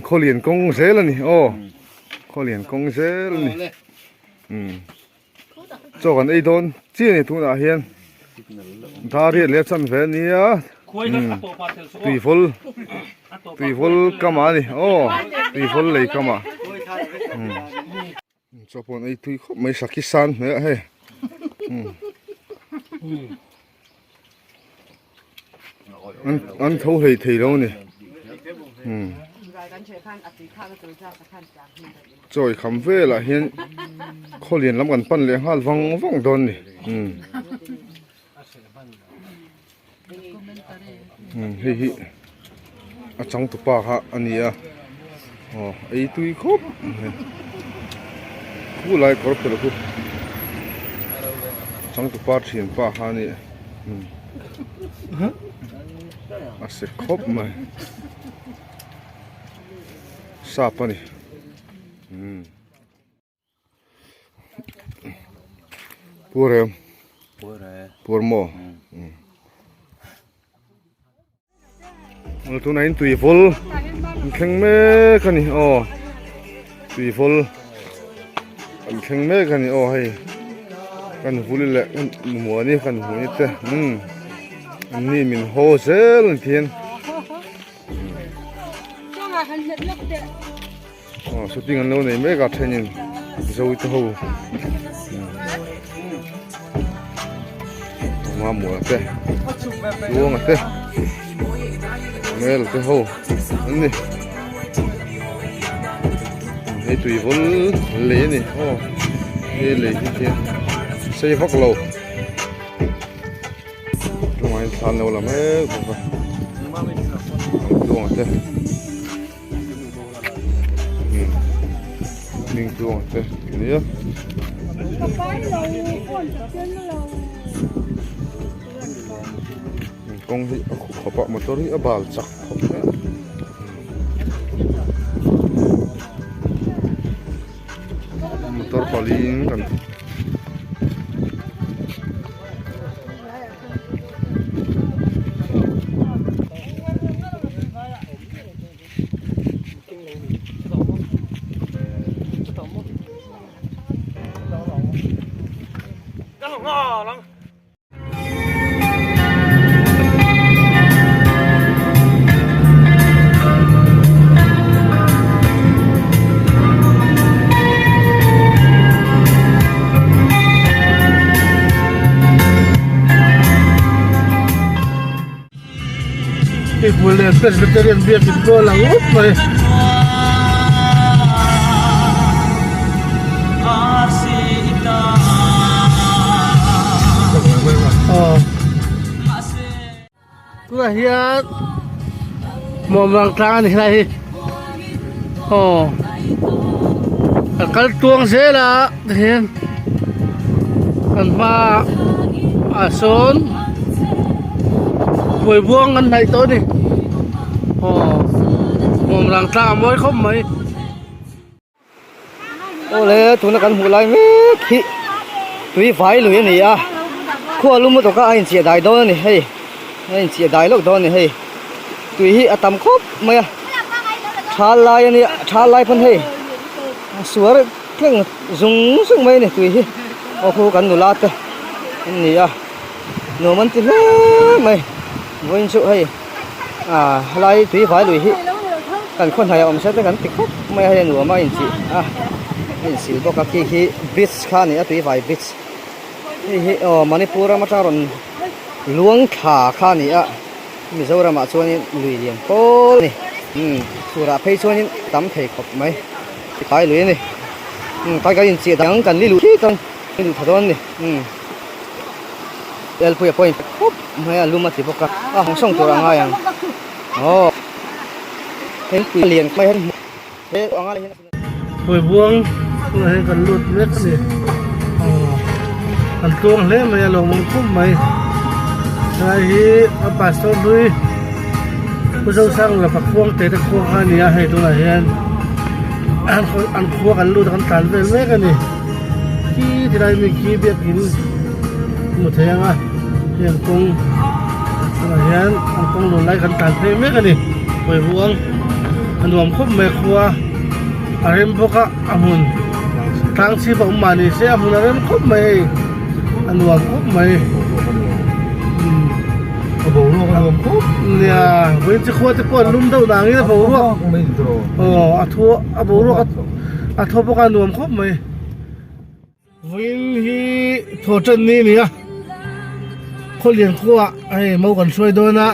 Khawlian kawng zel a ni aw khawlian kawng zel a ni umm chaw kan ei dawn chiah a ni tunah hian dar riat leh a chanve a nia tuivawl tuivawl kamah a ni aw tuivawl lei kamah umm. Chaw pawh an ei tui khawp mai sakhi san hmel a hei an an tho hlei thei lo a ni chaw i kham velah hian khaw lian lam kan pan leh nghal vang vang dawn a ni hei hi a changtupa kha a ni a aw ei tui khawp mai khulai kawr phelh khu changtupa thianpa kha a ni a se khawp mai sap a ni. Pur em pur maw aw tunah hian tui vawl an thleng mek a ni aw tui vawl an thleng mek a ni aw hei kan vul leh kan muani kan hmu ni te umm an ni min haw zel an ti hian. Aw shooting an lo nei mek a thenin zo te ho mamawh te luanga te mel te ho an ni hei tui vawl lei a ni aw hei lei hi khian sei vak lo tlungah hian thla an lo la mek bawk a luanga te. Hming tluang te ania. Kawng hi a khuh khawp a motor hi a bal chak khawp mai a. Motor pali in kan. Hei bul leh Presbyterian biakin pawh a lang ngawt mai. Tunah hian Mawmrang tlang a ni helai hi aw a kal tuang zel a tihian kan hmaah ah sawn khuai buang an hnaih tawh a ni aw Mawmrang tlang a mawi khawp mai. Awle tuna kan hmuh lai mek hi tui vai lui a ni a khua lum lutuk a a inchiah dai dawn a ni hei a inchiah dai loh dawn a ni hei tui hi a tam khawp mai a thal lai a nia thal lai pawn hei a suar thleng zung zung mai a ni tui hi aw khu kan nula te an ni a nuam an ti hle mai vawiin chu hei. Ah helai tui vai lui hi kan khaw hnaih a awm se te kan ti khawp mai a hei a nuam a inchih a a insil bawk a khi khi bridge kha a ni a tui vai bridge hei hi aw Manipur ram atang rawn luang thla kha a ni a Mizoram ah chuanin lui lian pawl a ni umm chhurah phei chuanin tam thei khawp mai vai lui a ni umm kai kan inchih dang kan ni luh khi chuan ni luh tha dawn a ni umm. Elpuia pawhin khup mai a lum a ti bawk a a hawng sawng tur a ngai ang aw hei pui lian mai hian he anga hian Hawi buang tunah hian kan lut mek a ni aw kan tluang hle mai a lawmawm khawp mai helai hi a pastor hlui Pu Zosang laka khuang te te khuang kha a ni a hei tunah hian an khua kan lut a kan tlan vel mek a ni. khi ti lai mi khi biakin hmu thei ang a hei an kawng tunah hian an kawng lawn lai kan tlan phei mek a ni Pawihbuang a nuam khawp mai khua a rem bawk a a hmun tlang chhip a awm mah ni se a hmun a rem khawp mai hei a nuam khawp mai umm a boruak a nuam khawp nia vawiin chu khua te pawh an lum deuh dangin a boruak aw a thu a boruak a thaw bawk a nuam khawp mai. Vawiin hi thaw tan ni a ni a, Khawlian khuaah hei mau kan hruai dawn a,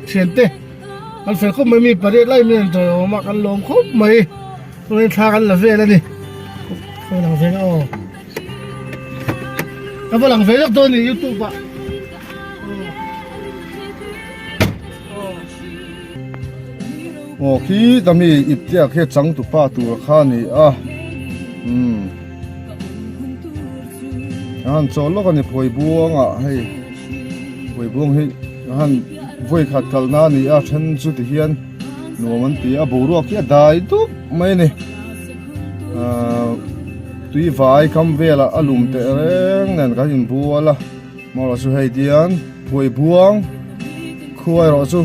thiante kan fel khawp mai mi pariat lai mai an tawi awm a kan lawm khawp mai chuanin thla kan la vel a ni ka va lang ve aw ka va lang ve lawk dawn a ni youtube ah. Aw khi ta mi ipte ah khian changtupa tur kha a ni a umm a han chawl lawk a ni phawi buang ah hei phawi buang hi a han vawi khat kal na a ni a then chu ti hian nuam an ti a boruak hi a dai dup mai a ni ahh tui vai kam velah a lum teh reng nen kan inbual a. Marawh chu hei tian phuai buang khua erawh chu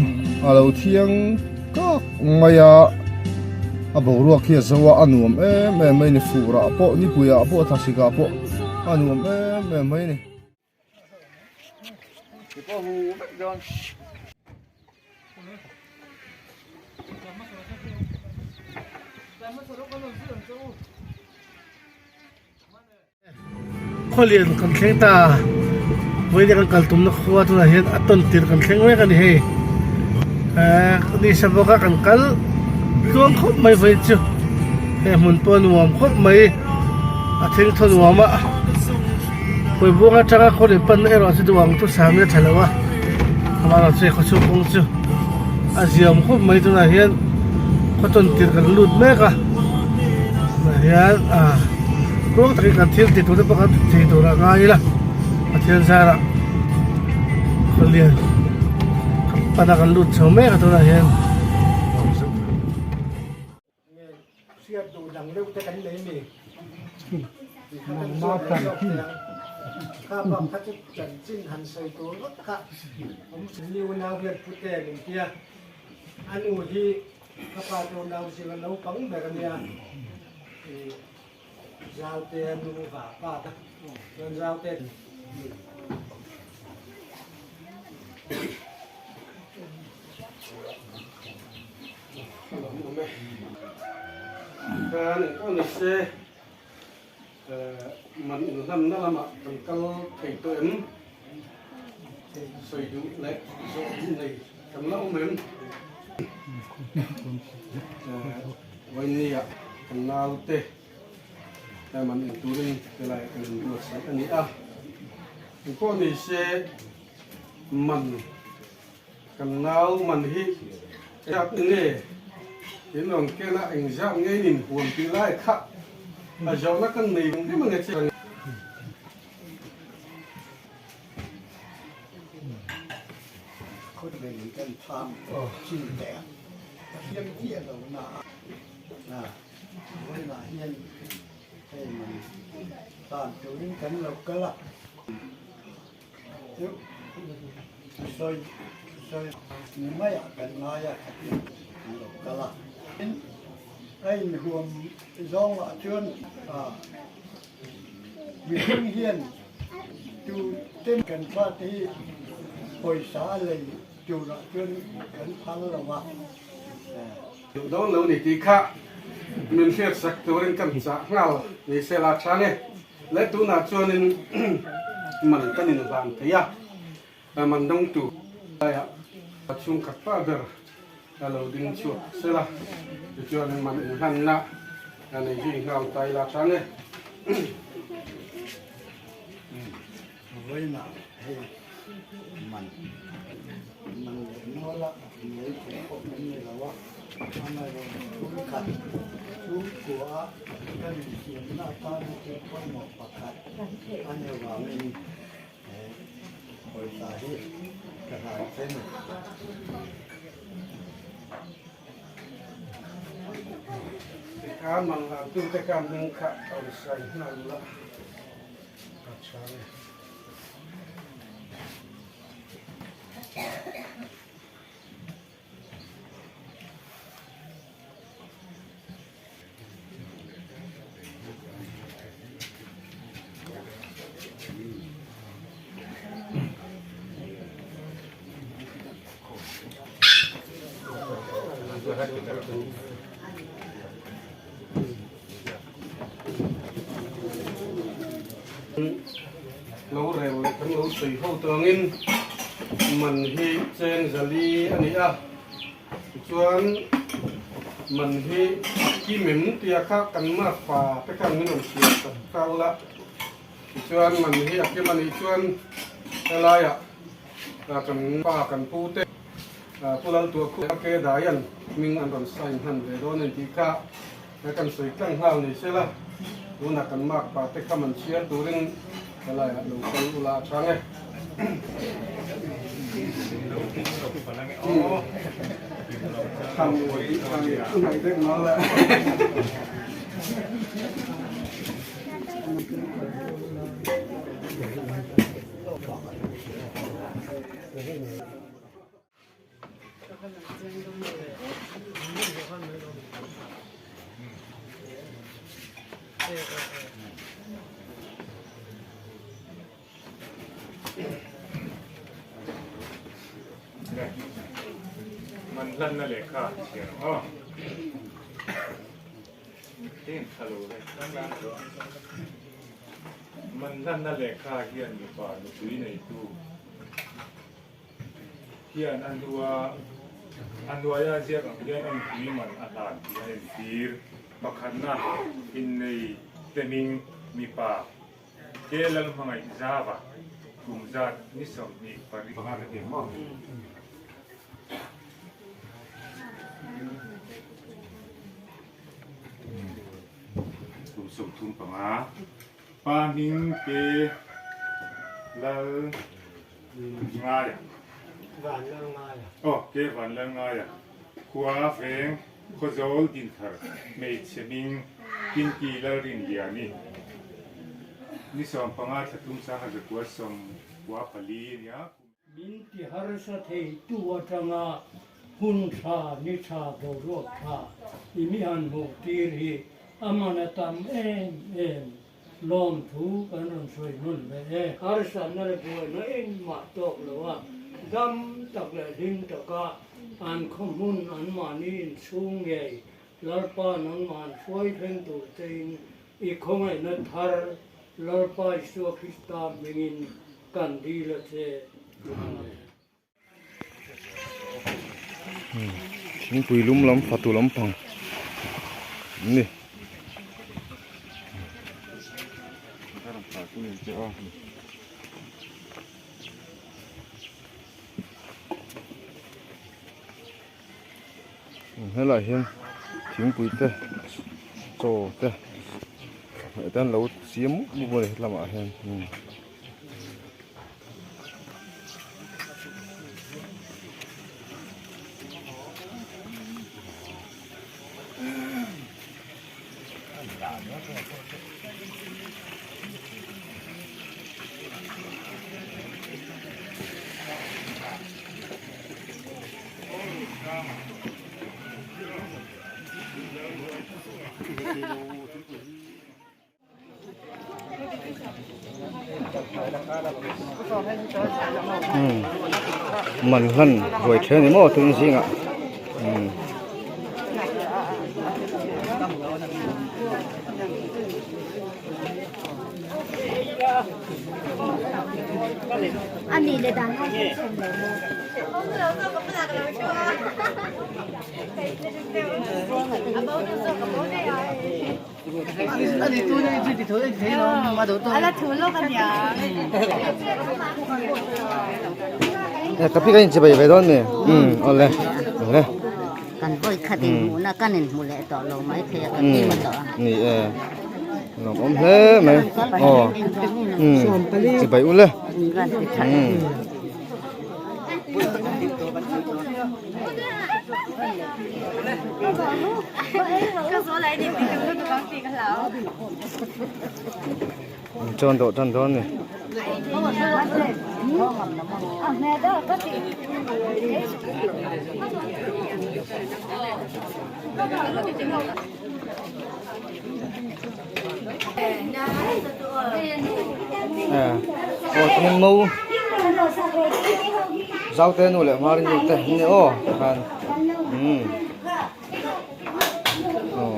a lo thiang kak mai a a boruak hi a zo a a nuam em em mai a ni fur ah pawh nipui ah pawh thlasik ah pawh a nuam em em mai a ni. Khawlian kan thleng ta vawiin kan kal tumna khua tunah hian a tawn tir kan thleng mek a ni hei ehh ni sa bawk a kan kal tluang khawp mai vawiin chu hei hmun pawh a nuam khawp mai a thing thaw nuam a Puibuang atanga khawlian panna erawh chu duh ang chu sami a tha lo a amaherawh chu khaw chhung kawng chu a ziam khawp mai tunah hian khaw tawn tir kan lut mek a tunah hian ah. Tluang takin kan thil tih tur te pawh kan ti thei tur a ngai ila Pathian zarah khawlian pana kan lut chho mek a tunah hian. Hriat duh dang deuh te kan nei mi. Nangma chanchin kha bak kha chu chanchin han sawi tur vak kha awm ni unau hian pute min tia a nu hi ka pa te unau zinga naupang ber a nia. Zaute a nu va pa ta chuan zaute Khan engpawh ni se man inhlanna lamah kan kal thei tawh em? Sawi duh leh zawh duh nei kan la awm em? Vawinia kan naute man en turin helai kan inbuatsaih a ni a. Engpawh ni se man kan nau man hi engzat nge in rawn ken a, engzat nge in inhuam tih lai kha a zawhna kan nei vang em ang e che. Mihring hian tu ten kan fate hi pawisa a lei turah chuan kan phal lo a. Duh dawn lo ni tih kha min hriatsak turin kan chah nghal ni se la tha nge. Le tunah chuanin man kan inhlan thei a, man dawngtu laiah chhungkhat pa ber a lo ding chhuak sela, tichuan man inhlanna a nei zui nghal ta ila tha nge. Vawiinah hei man man leh nual a lei thei pawh kan ni lo a, amaherawhchu chhungkhat chhungkua a kan insiamna atana thil pawimawh pakhat a ni avangin he pawisa hi ka hlan che ni. Tikhan man hlan tute khan hming kha a rawn sawi nghal la. tha e. Lo rel leh kan lo sawi ho tawngin man hi cheng zali a ni a, tichuan man hi kim em tia kha kan mark pa te khan min rawn siam tak ta ula, tichuan man hi a kim a nih chuan helaiah kan pa kan pu te Pu Laltuakhu leh Ke Daian hming an rawn sign hman ve dawn a ni tih kha kan sawi tlang nghal ni sela, tunah kan mark pa te kha man chhiar turin helaiah lo kal ula a chang e. Man hlanna lehkha chhiar ang aw. Heng tha lo ve Man hlanna lehkha hian mipa nupui neitu Hian a hnua a hnuaia ziak ang hian a nupui man a hlan tih a entir. Pakhatna innei teming mipa Ke Lalhmangaih Zava kum zat ni 28. Kum 35 pa hming Ke Lal Ngaia. Van Lal Ngaia. Aw, ke Van Lal Ngaia. Khua veng Khawzawl Dinthar hmeichhe hming Pinky Lalrinliani. Ni 15 thla tum 1994 a nia. Min ti harsa thei tu atanga hun tha, ni tha, boruak tha i mi han hmuh tir hi a man a tam em em. Lawmthu kan rawn sawi hmun ve e. Harsatna leh buaina engmah tawk lo a, dam tak leh hlim taka an khaw hmun anmahni inchhung ngei Lalpa nangmah an hruai thleng tur chein i khawngaihna thar Lalpa Isua Krista hmingin kan dil a che. Amen. Thingpui lum lam fatu lampang an ni. Helai hian thingpui te chaw te te an lo siam mup mup a ni helamah hian. Man hlan ruai then ni maw tun zingah umm. Ka pi ka in chibai ve dawn ni um awle awle kan vawi khat in hmuh na kan in hmu leh tawh lo mai thei a kan hmu tawh a ni e lawm awm hle mai aw um chibai ule um Chaw an dawh tan dawn a ni. Aw chuan mo zaute nu leh hmar nu te an ni aw khan umm aw.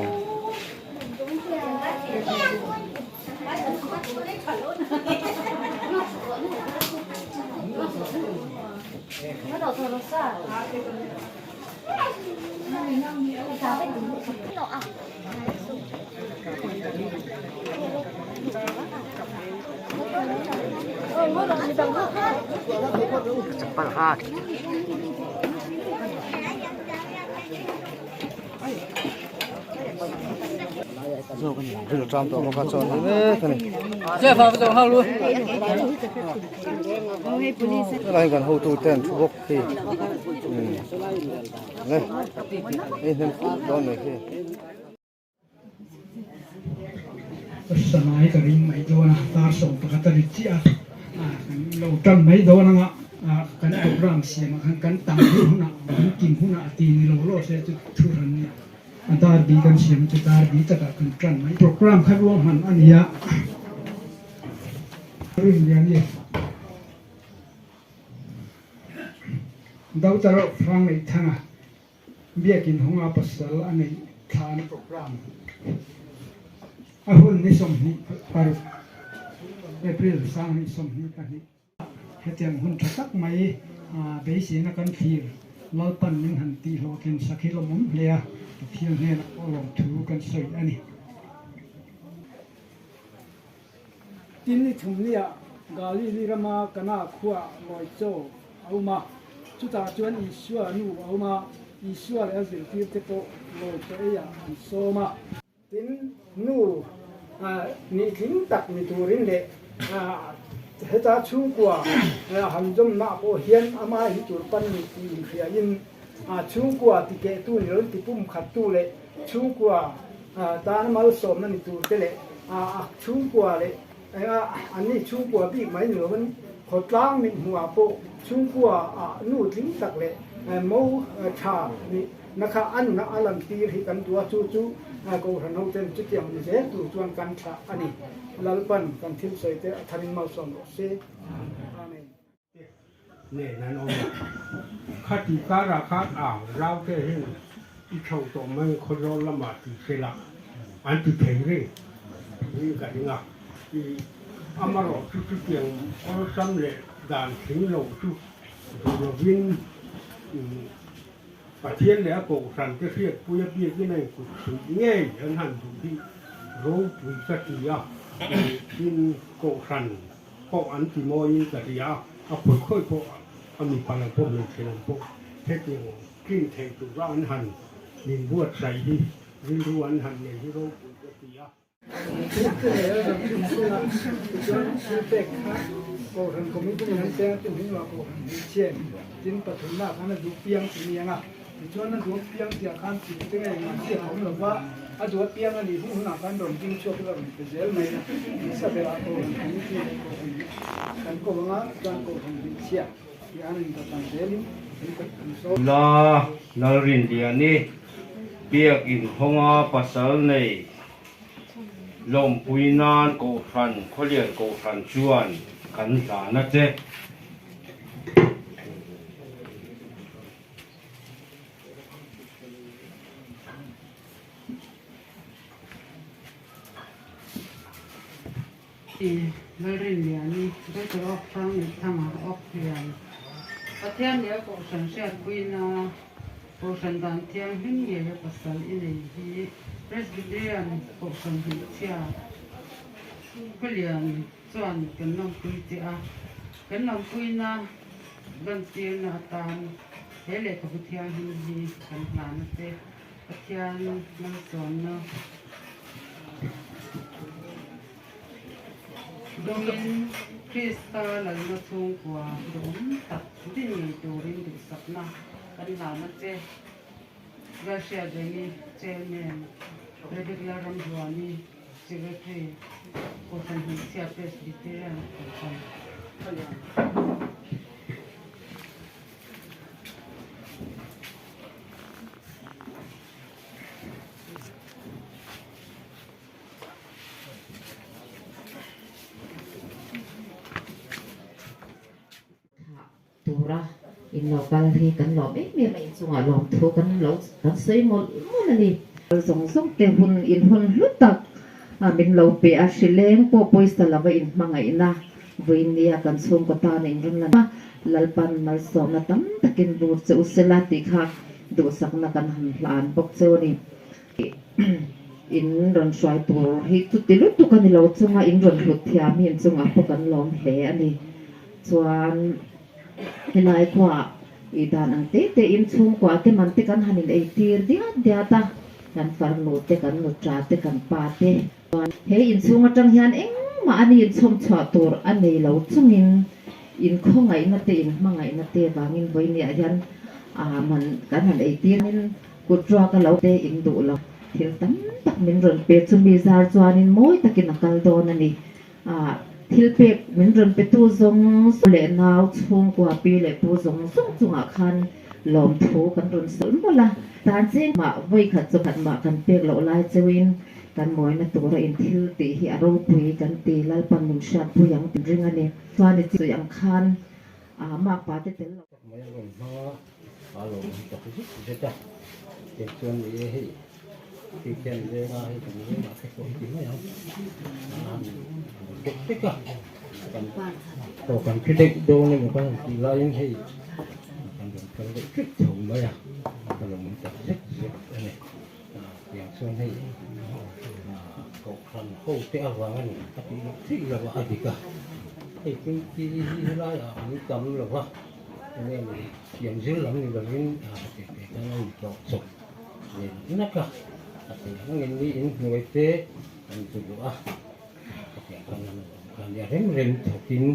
Ril ṭam tawh bawk a chaw ni mek a ni. Helai kan hotu te an thu bawk khi le hei hnem khawp dawn mai khi. Sanai ka ring mai dawn a, dar 11 a ri chiah a, kan lo tan mai dawn anga kan program siamah khan kan tam hun hunah kan kim hunah a ti ni lo law se chu thu hran nia a dar bi kan siam chu dar bi takah kan tan mai program kha ruahman a ni a. Rinliani Daughter of Hrangneihthanga Biakin hawnga pasal a neih thlahna program a hun ni 26 April 2022. Hetiang hun tha tak mai beiseina kan thlir Lalpan min han tih hlawhtlin sak hi lawmawm hle a, Pathian hnenah pawh lawmthu kan sawi a ni. Tin ni thum nia Galili rama Kana khuaah lawi chaw a awm a, chutah chuan Isua nu a awm a, Isua leh a zirtirte pawh lawi chaw eiah an sawm a. Tin, nu nih tling tak ni turin leh heta chhungkua han zawmnaah pawh hian ama hi tur pan ni tih inhriain chhungkua tikehtu ni loin tipumkhattu leh chhungkua Tana malsawmna ni tur te leh a chhungkua leh enga anni chhungkua bik mai ni lovin khawtlang mit hmuhah pawh chhungkua ah nu tling tak leh mo tha nih na kha a nunah a lan tir hi kan duh a, chu chu Kohhran hoten chutiang ni zel tur chuan kan thlah a ni. Lalpan kan thil sawi te a tharin malsawm rawh se. Amen. Nen an awm a, khati karah khan au zau te hian i chho tawh mai khawzawl lamah ti se la an ti thei reng ring ka ring a, i amarawh chu chutiang awlsam leh dan thing lo chu duh lovin Pathian leh a kohhran te hriatpui a biakin a inkut chhuih ngei an han duh hi ropui ka ti a, tin kohhran pawh an ti mawiin ka hria a, a khawi khawi pawh a mipa lam pawh hmeichhe lam pawh hetiang tlin thei tura an han min buatsaih hi rilru an han nei hi ropui ka ti a. Thil leh a ram thim chhunga tichuan thil pek kha Kohhran Committee in an peng a, chumi hnuah Kohhran hmeichhia in tin pathumna khan a duh piang ti ni ang a, tichuan a duh piang tihah khan thil te ngei engmah chiah a awm lo va, a duh apiang a nih hnu hunah khan rawn ding chhuak ila rawn pe zel mai a, hmasa berah Kohhran Committee leh Kohhran kan ko ang a, chuan Kohhran hmeichhia tih an inbatan zelin an sawm. La Lalrinliani Biakin hawnga pasal nei lawmpui nan Kohhran Khawlian Kohhran chuan kan hlan a che. I Lalrinliani, Greater Awk Hrang Neihthanga, Awk Lian, Pathian leh a Kohhran hriatpuina Kohhran dan thianghlim ngei a pasal i nei hi Presbyterian Kohhran hmeichhia Khawlian chuan kan lawmpui che a, kan lawmpuina lantirna atan he lehkhabu thianghlim hi kan hlan a che. Pathian malsawmna dawngin Krista lalna chhungkua duhawm tak din ngei turin duhsakna kan hlan a che. Lalhriatrengi Chairman, Rebecca Ramhluani. Secretary, Kohhran Hmeichhia Presbyterian Kohhran Khawlian. Thlah tura in lo kal hi kan lawm em em a, inchungah lawmthu kan lo kan sawi mawlh mawlh a ni. Kal zawng zawng te hun in hun hlu tak min lo pe a, hrileng pawh pawisa lova in hmangaihna vawinia kan chhungkaw tan a in rawn lan a, Lalpan malsawmna tam takin vur che u sela tih kha duhsakna kan han hlan bawk cheu a ni. In rawn hruai tur hi chuti lutuk a ni lo chunga in rawn hlut thiam hi inchungah pawh kan lawm hle a ni. Chuan helai khuaah ih dan ang te te in chhungkua te man te kan han in ei tir diat diat a, kan farnu te, kan nutra te, kan pa te. Chuan he inchhung atang hian engmah a ni inchhawm chhuah tur a nei lo chungin in khawngaihna te, in hmangaihna te vangin vawinia hian man kan han ei tir in Kut ruak a lo te in duh lo. Thil tam tak min rawn pe chu mi zar chuanin mawi takin a kal dawn a ni. Ah, thil pek min rawn pe tu zawng zawng leh nau chhungkua pi leh pu zawng zawng chungah khan lawmthu kan rawn sawlh mawlh a. Tan cheng mah vawi khat chu khat mah kan pek loh lai cheuhin kan mawina tura in thil tih hi a ropui kan ti Lalpan min hriatpui ang tih ring a ni. Chuan i chui ang khan ah makpa te tel loh. Mai a rawn hmang a, a lo awm tak zet zet a, tiang chuan ni e hei Kristian venga hei kan vengah te pawh hi ti mai ang a tek tek a, kan aw kan thi daih dawn emaw kan han tih laiin hei kan rawn kal deuh ṭeuh tho mai a, a lo awm tak zet zet a ni. Tiang chuan hei kohhran ho te avang a ni a tih loh theih lo a, a dik a, hei Pinky hi helaiah an tam lo va, enge ni thiam zir lam ni lovin teh teh khan a intlawh chawp ve nak a, a tih angin mi inhnuai te an zu duh a, hetiang khan an awm kha a nia, rem rem thawkin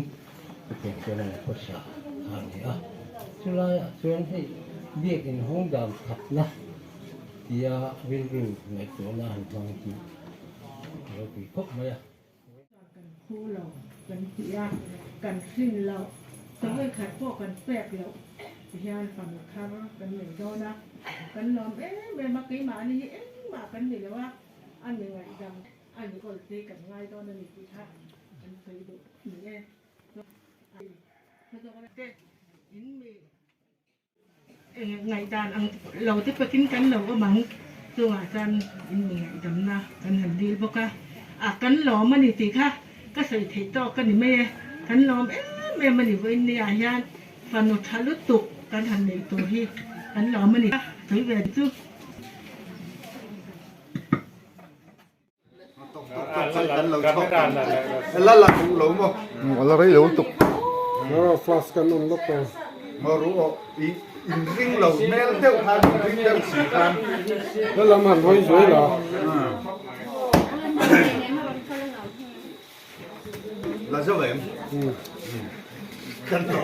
chutiang chuan an khawsa kha a ni a, chulaiah chuan hei biakin hawng dan khatna. Tia rilru ngaihtuahna han hmang chu a ropui khawp mai a. Kan phu lo kan ti a, kan hrin lo, sawi khat pawh kan pek loh ti hian fanu thar kan nei dawn a, kan lawm em em a, keimahni hi engmah kan ni lo a, a ni ngaihdam a ni awl te kan ngai dawn a ni tih kha kan sawi duh ni e. In mi. Ngaihdan ang lo te pakin kan lo awm ang, chungah chuan in mi ngaihdamna kan han dil bawk a, a kan lawm a ni tih kha ka sawi theih tawk a ni mai e, kan lawm em em a ni vawiin ni ah hian fanu tha lutuk kan han neih tur hi kan lawm a ni, sawi ve chu. La rei lo tuk. Flash kan on lawk a. In ring lo hmel deuh khan in ring deuh si khan. La lam han hawi zuai la. La zo em? Kan lo.